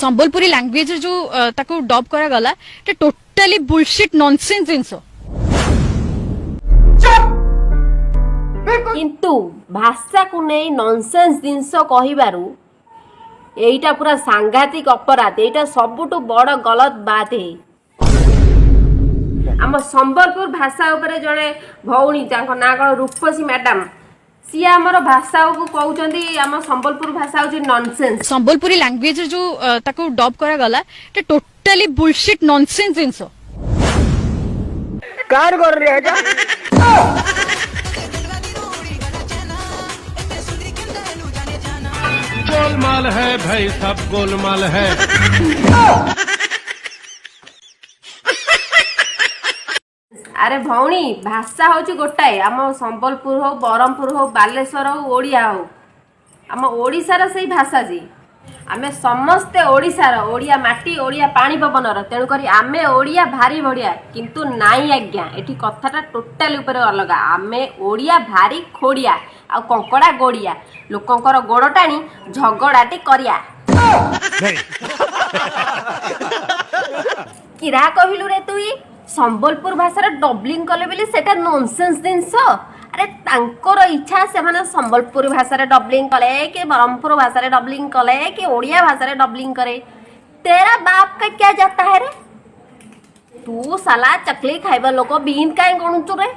Sambalpuri language ଯୋଉ ତାକୁ ଡବ୍ କରାଗଲା, ଏଟା ଟୋଟାଲି ବୁଲସିଟ୍ ନନସେନ୍ସ ଜିନିଷ। କିନ୍ତୁ ଭାଷାକୁ ନେଇ ନନସେନ୍ସ ଜିନିଷ କହିବାରୁ ଏଇଟା ପୁରା ସାଂଘାତିକ ଅପରାଧ। ଏଇଟା ସବୁଠୁ ବଡ଼ ଗଲତ बात है। ଆମ ସମ୍ବଲପୁର ଭାଷା ଉପରେ ଜଣେ ଭଉଣୀ, ତାଙ୍କ ନାଁ କ'ଣ ରୂପସୀ ମ୍ୟାଡାମ, ସିଏ ଆମର ଭାଷାକୁ କହୁଛନ୍ତି, ଆମ ସମ୍ବଲପୁର ଭାଷା ହଉଛି ନନସେନ୍ସ। ସମ୍ବଲପୁରୀ ଲାଙ୍ଗୁଏଜ ଯୋଉ ତାକୁ ଡବ୍ କରାଗଲା, ଏଟା ଟୋଟାଲି ବୁଲସିଟ୍ ନନସେନ୍ସ ଜିନିଷ। कार कर रहे हैं? गोलमाल है भाई, सब गोलमाल है। ଆରେ ଭଉଣୀ, ଭାଷା ହଉଛି ଗୋଟାଏ। ଆମ ସମ୍ବଲପୁର ହଉ, ବ୍ରହ୍ମପୁର ହଉ, ବାଲେଶ୍ୱର ହଉ, ଓଡ଼ିଆ ହଉ, ଆମ ଓଡ଼ିଶାର ସେଇ ଭାଷା ଯେ ଆମେ ସମସ୍ତେ ଓଡ଼ିଶାର, ଓଡ଼ିଆ ମାଟି, ଓଡ଼ିଆ ପାଣି ପବନର। ତେଣୁକରି ଆମେ ଓଡ଼ିଆ ଭାରି ବଢ଼ିଆ। କିନ୍ତୁ ନାଇଁ ଆଜ୍ଞା, ଏଠି କଥାଟା ଟୋଟାଲି ଉପରେ ଅଲଗା। ଆମେ ଓଡ଼ିଆ ଭାରି ଖୋଡ଼ିଆ ଆଉ କଙ୍କଡ଼ା ଗୋଡ଼ିଆ, ଲୋକଙ୍କର ଗୋଡ଼ ଟାଣି ଝଗଡ଼ାଟି କରିଆ। କିରା କହିଲୁ ରେ ତୁଇ, ସମ୍ବଲପୁର ଭାଷାରେ ଡବଲିଂ କଲେ ବୋଲି ସେଟା ନନସେନ୍ସ ଜିନିଷ? ଆରେ ତାଙ୍କର ଇଚ୍ଛା, ସେମାନେ ସମ୍ବଲପୁର ଭାଷାରେ ଡବଲିଂ କଲେ କି ବ୍ରହ୍ମପୁର ଭାଷାରେ ଡବଲିଂ କଲେ କି ଓଡ଼ିଆ ଭାଷାରେ ଡବଲିଂ କରେ, तेरा बाप का क्या जाता है रे? ତୁ ସାଲା ଚକଲି ଖାଇବା ଲୋକ, ବିନ୍ଦ କାହିଁ ଗଣୁଛୁ ରେ?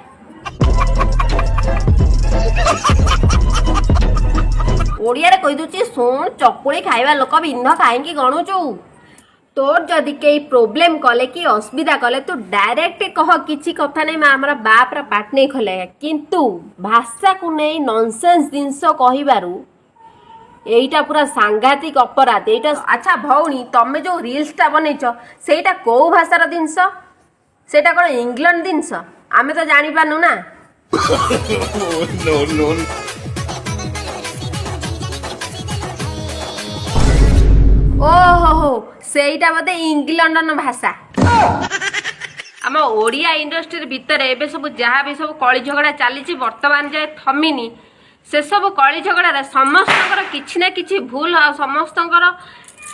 ଓଡ଼ିଆରେ କହିଦଉଛି ଶୁଣ, ଚକୁଳି ଖାଇବା ଲୋକ, ବିନ୍ଧ କାହିଁକି ଗଣୁଛୁ? ତୋର ଯଦି କେହି ପ୍ରୋବ୍ଲେମ କଲେ କି ଅସୁବିଧା କଲେ, ତୁ ଡାଇରେକ୍ଟ କହ, କିଛି କଥା ନାହିଁ, ମା ଆମର ବାପର ପାଟ ନେଇ ଖୋଲେ। କିନ୍ତୁ ଭାଷାକୁ ନେଇ ନନସେନ୍ସ ଜିନିଷ କହିବାରୁ ଏଇଟା ପୁରା ସାଂଘାତିକ ଅପରାଧ ଏଇଟା। ଆଚ୍ଛା ଭଉଣୀ, ତମେ ଯୋଉ ରିଲ୍ସଟା ବନେଇଛ, ସେଇଟା କୋଉ ଭାଷାର ଜିନିଷ? ସେଇଟା କ'ଣ ଇଂଲଣ୍ଡ ଜିନିଷ? ଆମେ ତ ଜାଣିପାରୁନୁ ନା। ଓହୋ ହୋ, ସେଇଟା ବୋଧେ ଇଂଲଣ୍ଡନ ଭାଷା। ଆମ ଓଡ଼ିଆ ଇଣ୍ଡଷ୍ଟ୍ରି ଭିତରେ ଏବେ ସବୁ ଯାହା ବି ସବୁ କଳି ଝଗଡ଼ା ଚାଲିଛି, ବର୍ତ୍ତମାନ ଯାଏ ଥମିନି। ସେସବୁ କଳି ଝଗଡ଼ାରେ ସମସ୍ତଙ୍କର କିଛି ନା କିଛି ଭୁଲ, ଆଉ ସମସ୍ତଙ୍କର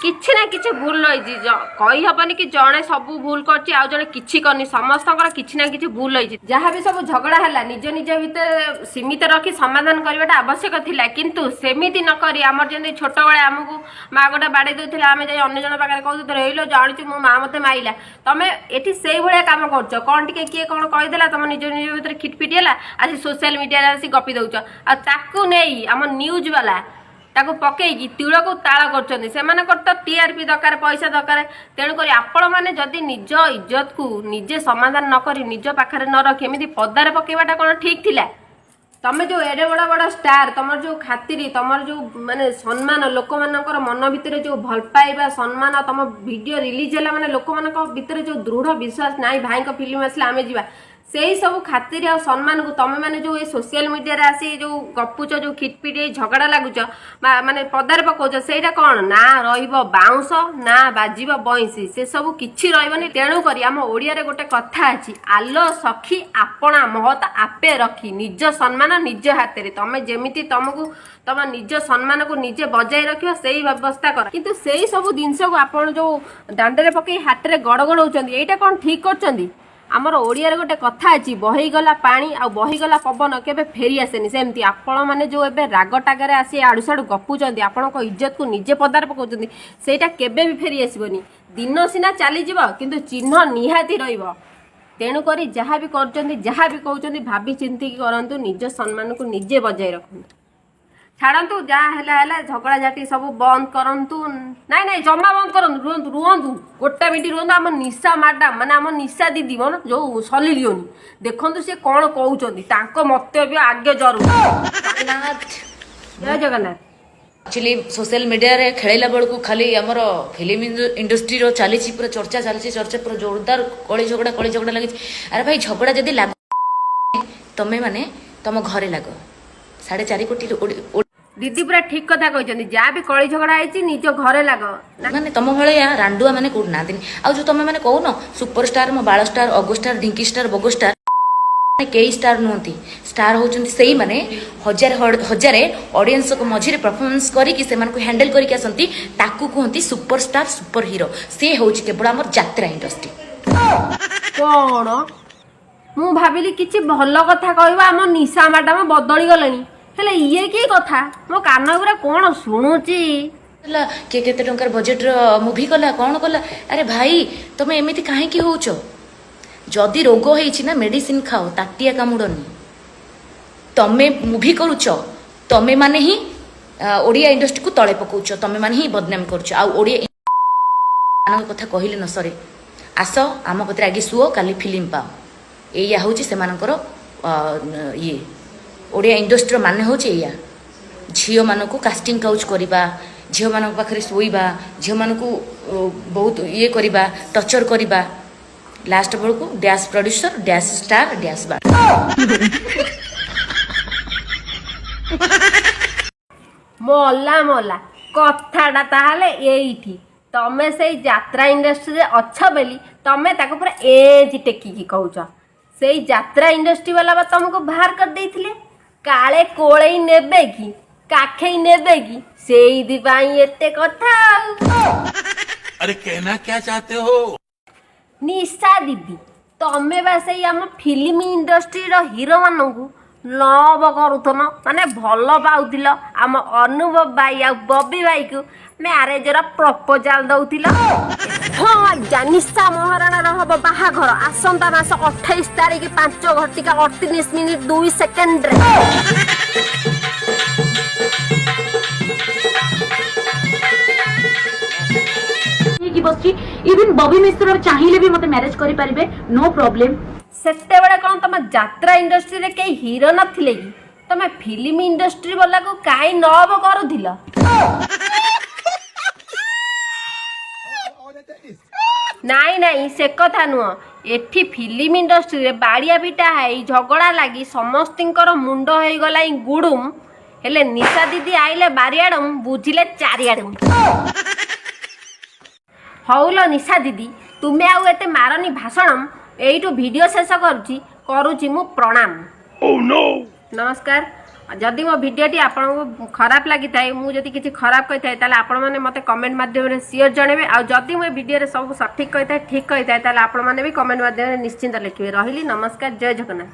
କିଛି ନା କିଛି ଭୁଲ ରହିଛି। କହିହବନି କି ଜଣେ ସବୁ ଭୁଲ କରିଛି ଆଉ ଜଣେ କିଛି କରିନି। ସମସ୍ତଙ୍କର କିଛି ନା କିଛି ଭୁଲ ରହିଛି। ଯାହା ବି ସବୁ ଝଗଡ଼ା ହେଲା, ନିଜ ନିଜ ଭିତରେ ସୀମିତ ରଖି ସମାଧାନ କରିବାଟା ଆବଶ୍ୟକ ଥିଲା। କିନ୍ତୁ ସେମିତି ନ କରି, ଆମର ଯେମିତି ଛୋଟବେଳେ ଆମକୁ ମା ଗୋଟେ ବାଡ଼େଇ ଦେଉଥିଲା, ଆମେ ଯାଇ ଅନ୍ୟ ଜଣ ପାଖରେ କହୁଥିଲେ, "ଏଇଲୋ ଜାଣିଛୁ, ମୋ ମା ମତେ ମାଇଲା।" ତମେ ଏଠି ସେଇଭଳିଆ କାମ କରୁଛ। କ'ଣ ଟିକେ କିଏ କ'ଣ କହିଦେଲା, ତମ ନିଜ ନିଜ ଭିତରେ ଖିଟପିଟ ହେଲା, ଆସି ସୋସିଆଲ ମିଡ଼ିଆରେ ଆସି ଗପି ଦଉଛ। ଆଉ ତାକୁ ନେଇ ଆମ ନ୍ୟୁଜ୍ ବାଲା ତାକୁ ପକେଇକି ତିଳକୁ ତାଳ କରୁଛନ୍ତି। ସେମାନଙ୍କର ତ ଟିଆରପି ଦରକାର, ପଇସା ଦରକାର। ତେଣୁକରି ଆପଣମାନେ ଯଦି ନିଜ ଇଜ୍ଜତକୁ ନିଜେ ସମାଧାନ ନ କରି, ନିଜ ପାଖରେ ନ ରଖି ଏମିତି ପଦାରେ ପକେଇବାଟା କ'ଣ ଠିକ୍ ଥିଲା? ତମେ ଯୋଉ ଏଡ଼େ ବଡ଼ ବଡ଼ ଷ୍ଟାର, ତମର ଯୋଉ ଖାତିରି, ତମର ଯୋଉ ମାନେ ସମ୍ମାନ, ଲୋକମାନଙ୍କର ମନ ଭିତରେ ଯୋଉ ଭଲ ପାଇବା, ସମ୍ମାନ, ତମ ଭିଡ଼ିଓ ରିଲିଜ ହେଲା ମାନେ ଲୋକମାନଙ୍କ ଭିତରେ ଯୋଉ ଦୃଢ଼ ବିଶ୍ୱାସ, ନାଇଁ ଭାଇଙ୍କ ଫିଲ୍ମ ଆସିଲେ ଆମେ ଯିବା, ସେଇ ସବୁ ଖାତିରି ଆଉ ସମ୍ମାନକୁ ତମେ ମାନେ ଯୋଉ ଏଇ ସୋସିଆଲ ମିଡ଼ିଆରେ ଆସି ଯୋଉ ଗପୁଛ, ଯୋଉ ଖିଟପିଟ ହେଇ ଝଗଡ଼ା ଲାଗୁଛ ବା ମାନେ ପଦାରେ ପକଉଛ, ସେଇଟା କ'ଣ ନା ରହିବ ବାଉଁଶ ନା ବାଜିବ ବଇଁଶୀ, ସେସବୁ କିଛି ରହିବନି। ତେଣୁକରି ଆମ ଓଡ଼ିଆରେ ଗୋଟେ କଥା ଅଛି, ଆଲୋ ସଖୀ ଆପଣା ମହତ ଆପେ ରଖି। ନିଜ ସମ୍ମାନ ନିଜ ହାତରେ। ତମେ ଯେମିତି ତମକୁ ତମ ନିଜ ସମ୍ମାନକୁ ନିଜେ ବଜାଇ ରଖିବ, ସେଇ ବ୍ୟବସ୍ଥା କର। କିନ୍ତୁ ସେଇ ସବୁ ଜିନିଷକୁ ଆପଣ ଯୋଉ ଦାଣ୍ଡରେ ପକେଇ ହାଟରେ ଗଡ଼ ଗଡ଼ଉଛନ୍ତି, ଏଇଟା କ'ଣ ଠିକ୍ କରୁଛନ୍ତି? ଆମର ଓଡ଼ିଆରେ ଗୋଟେ କଥା ଅଛି, ବହିଗଲା ପାଣି ଆଉ ବହିଗଲା ପବନ କେବେ ଫେରି ଆସେନି। ସେମିତି ଆପଣମାନେ ଯୋଉ ଏବେ ରାଗ ଟାଗରେ ଆସି ଆଡ଼ୁ ସାଡ଼ୁ ଗପୁଛନ୍ତି, ଆପଣଙ୍କ ଇଜ୍ଜତକୁ ନିଜେ ପଦାରେ ପକାଉଛନ୍ତି, ସେଇଟା କେବେ ବି ଫେରି ଆସିବନି। ଦିନ ସିନା ଚାଲିଯିବ, କିନ୍ତୁ ଚିହ୍ନ ନିହାତି ରହିବ। ତେଣୁକରି ଯାହା ବି କରୁଛନ୍ତି, ଯାହା ବି କହୁଛନ୍ତି, ଭାବି ଚିନ୍ତିକି କରନ୍ତୁ। ନିଜ ସମ୍ମାନକୁ ନିଜେ ବଜାଇ ରଖନ୍ତୁ। ଛାଡ଼ନ୍ତୁ, ଯାହା ହେଲା ହେଲା, ଝଗଡ଼ା ଝାଟି ସବୁ ବନ୍ଦ କରନ୍ତୁ। ନାଇଁ ନାଇଁ, ଜମା ବନ୍ଦ କରନ୍ତୁ, ରୁହନ୍ତୁ ରୁହନ୍ତୁ, ଗୋଟେ ମିନିଟ୍ ରୁହନ୍ତୁ। ଆମ ନିଶା ମ୍ୟାଡାମ, ମାନେ ଆମ ନିଶା ଦିଦି ମନ ଯୋଉ ସଲି ଲିଓନି, ଦେଖନ୍ତୁ ସେ କ'ଣ କହୁଛନ୍ତି। ତାଙ୍କ ମନ୍ତବ୍ୟ ଆଗେ ଜରୁରୀ। ଜୟ ଜଗନ୍ନାଥ। ଆକ୍ଚୁଆଲି ସୋସିଆଲ ମିଡିଆରେ ଖେଳିଲା ବେଳକୁ ଖାଲି ଆମର ଫିଲ୍ମ ଇଣ୍ଡଷ୍ଟ୍ରିର ଚାଲିଛି, ପୁରା ଚର୍ଚ୍ଚା ଚାଲିଛି, ଚର୍ଚ୍ଚା ପୁରା ଜୋରଦାର, କଳି ଝଗଡ଼ା, କଳି ଝଗଡ଼ା ଲାଗିଛି। ଆରେ ଭାଇ, ଝଗଡ଼ା ଯଦି ଲାଗ, ତମେ ମାନେ ତମ ଘରେ ଲାଗ। 4.5 କୋଟି ଦିଦି ପୁରା ଠିକ କଥା କହିଛନ୍ତି। ଯାହା ବି କଳି ଝଗଡ଼ା ହେଇଛି, ନିଜ ଘରେ ଲାଗ ନା। ମାନେ ତମ ଭଳିଆ ରାଣ୍ଡୁଆ ମାନେ କୋଉଠି ନାହାନ୍ତିନି। ଆଉ ଯୋଉ ତମେ ମାନେ କହୁନ ସୁପରଷ୍ଟାର, ମୋ ବାଳ ଷ୍ଟାର, ଅଗୋ ଷ୍ଟାର, ଢିଙ୍କି ଷ୍ଟାର, ବୋଗୋ ଷ୍ଟାର, କେହି ଷ୍ଟାର ନୁହନ୍ତି। ଷ୍ଟାର ହେଉଛନ୍ତି ସେଇମାନେ, ହଜାରେ ହଜାରେ ଅଡ଼ିଏନ୍ସଙ୍କ ମଝିରେ ପରଫର୍ମାନ୍ସ କରିକି ସେମାନଙ୍କୁ ହ୍ୟାଣ୍ଡେଲ କରିକି ଆସନ୍ତି, ତାକୁ କୁହନ୍ତି ସୁପରଷ୍ଟାର, ସୁପର ହିରୋ। ସେ ହେଉଛି କେବଳ ଆମର ଯାତ୍ରା ଇଣ୍ଡଷ୍ଟ୍ରି। କଣ, ମୁଁ ଭାବିଲି କିଛି ଭଲ କଥା କହିବ, ଆମ ନିଶା ମ୍ୟାଡାମ ବଦଳି ଗଲେଣି, ହେଲେ ଇଏ କି କଥା? ମୋ କାନ ଗୁରା କଣ ଶୁଣୁଛି? ହେଲା, କିଏ କେତେ ଟଙ୍କାର ବଜେଟ୍ର ମୁଭି କଲା, କ'ଣ କଲା। ଆରେ ଭାଇ, ତମେ ଏମିତି କାହିଁକି ହଉଛ? ଯଦି ରୋଗ ହେଇଛି ନା, ମେଡିସିନ ଖାଅ, ତାଟିଆ କାମୁଡ଼ନି। ତମେ ମୁଭି କରୁଛ, ତମେ ମାନେ ହିଁ ଓଡ଼ିଆ ଇଣ୍ଡଷ୍ଟ୍ରିକୁ ତଳେ ପକଉଛ, ତମେ ମାନେ ହିଁ ବଦନାମ କରୁଛ। ଆଉ ଓଡ଼ିଆ ମାନଙ୍କ କଥା କହିଲେ ନ ସରେ। ଆସ, ଆମ କତିରେ ଆଗେ ଶୁଅ, କାଲି ଫିଲ୍ମ ପାଅ। ଏଇଆ ହେଉଛି ସେମାନଙ୍କର ଇଏ। ଓଡ଼ିଆ ଇଣ୍ଡଷ୍ଟ୍ରିର ମାନେ ହେଉଛି ଏଇଆ, ଝିଅମାନଙ୍କୁ କାଷ୍ଟିଂ କାଉଚ୍ କରିବା, ଝିଅମାନଙ୍କ ପାଖରେ ଶୋଇବା, ଝିଅମାନଙ୍କୁ ବହୁତ ଇଏ କରିବା, ଟର୍ଚର କରିବା। ଲାଷ୍ଟ ବେଳକୁ dash producer, dash star, dash ବା ମଲା ମଲା, କଥାଟା ତାହେଲେ ଏଇଠି। ତମେ ସେଇ ଯାତ୍ରା ଇଣ୍ଡଷ୍ଟ୍ରିରେ ଅଛ ବୋଲି ତମେ ତାକୁ ପୁରା ଏଜ ଟେକିକି କହୁଛ। ସେଇ ଯାତ୍ରା ଇଣ୍ଡଷ୍ଟ୍ରି ବାଲା ବା ତମକୁ ବାହାର କରିଦେଇଥିଲେ, କାଳେ କୋଳେଇ ନେବେ କି କାଖେଇ ନେବେ କି, ସେଇଥିପାଇଁ ଏତେ କଥା ଆଉ। अरे, कहना क्या चाहते हो? ନିଶା ଦିଦି, ତମେ ବା ସେଇ ଆମ ଫିଲ୍ମ ଇଣ୍ଡଷ୍ଟ୍ରିର ହିରୋମାନଙ୍କୁ ଲଭ କରୁଥିଲ, ମାନେ ଭଲ ପାଉଥିଲ। ଆମ ଅନୁଭବ ଭାଇ ଆଉ ବବି ଭାଇକୁ ମ୍ୟାରେଜର ପ୍ରପୋଜାଲ ଦଉଥିଲ। ହଁ ଆଜ୍ଞା, ନିଶା ମହାରଣାର ହବ ବାହାଘର ଆସନ୍ତା ମାସ 28 ତାରିଖ 5 ଘଟିକା 38 ମିନିଟ 2 ସେକେଣ୍ଡରେ। ହେଇକି ବସିଛି। ଇଭିନ୍ ବବି ମିଶ୍ର ଚାହିଁଲେ ବି ମତେ ମ୍ୟାରେଜ କରିପାରିବେ, ନୋ ପ୍ରୋବ୍ଲେମ। ସେତେବେଳେ କଣ ତମ ଯାତ୍ରା ଇଣ୍ଡଷ୍ଟ୍ରିରେ କେହି ହିରୋ ନଥିଲେ କି? ତମେ ଫିଲ୍ମ ଇଣ୍ଡଷ୍ଟ୍ରି ବାଲାକୁ କାଇଁ ଲଭ କରୁଥିଲ? ନାଇଁ ନାଇଁ, ସେ କଥା ନୁହଁ। ଏଠି ଫିଲ୍ମ ଇଣ୍ଡଷ୍ଟ୍ରିରେ ବାଡ଼ିଆ ପିଟା ହେଇ ଝଗଡ଼ା ଲାଗି ସମସ୍ତିଙ୍କର ମୁଣ୍ଡ ହେଇଗଲାଇଁ ଗୁଡୁମ୍, ହେଲେ ନିଶା ଦିଦି ଆଇଲେ ବାରିଆଡ଼ୁମ୍, ବୁଝିଲେ ଚାରିଆଡ଼ୁମ୍। ହଉଲ ନିଶା ଦିଦି, ତୁମେ ଆଉ ଏତେ ମାରନି ଭାଷଣ। ଏଇଠୁ ଭିଡ଼ିଓ ଶେଷ କରୁଛି, କରୁଛି ମୁଁ ପ୍ରଣାମ, ନମସ୍କାର। ଯଦି ମୋ ଭିଡ଼ିଓଟି ଆପଣଙ୍କୁ ଖରାପ ଲାଗିଥାଏ, ମୁଁ ଯଦି କିଛି ଖରାପ କହିଥାଏ, ତାହେଲେ ଆପଣମାନେ ମୋତେ କମେଣ୍ଟ ମାଧ୍ୟମରେ ସିଓର ଜଣାଇବେ। ଆଉ ଯଦି ମୁଁ ଏ ଭିଡ଼ିଓରେ ସବୁ ସଠିକ୍ କହିଥାଏ, ଠିକ୍ କହିଥାଏ, ତାହେଲେ ଆପଣମାନେ ବି କମେଣ୍ଟ ମାଧ୍ୟମରେ ନିଶ୍ଚିନ୍ତ ଲେଖିବେ। ରହିଲି, ନମସ୍କାର, ଜୟ ଜଗନ୍ନାଥ।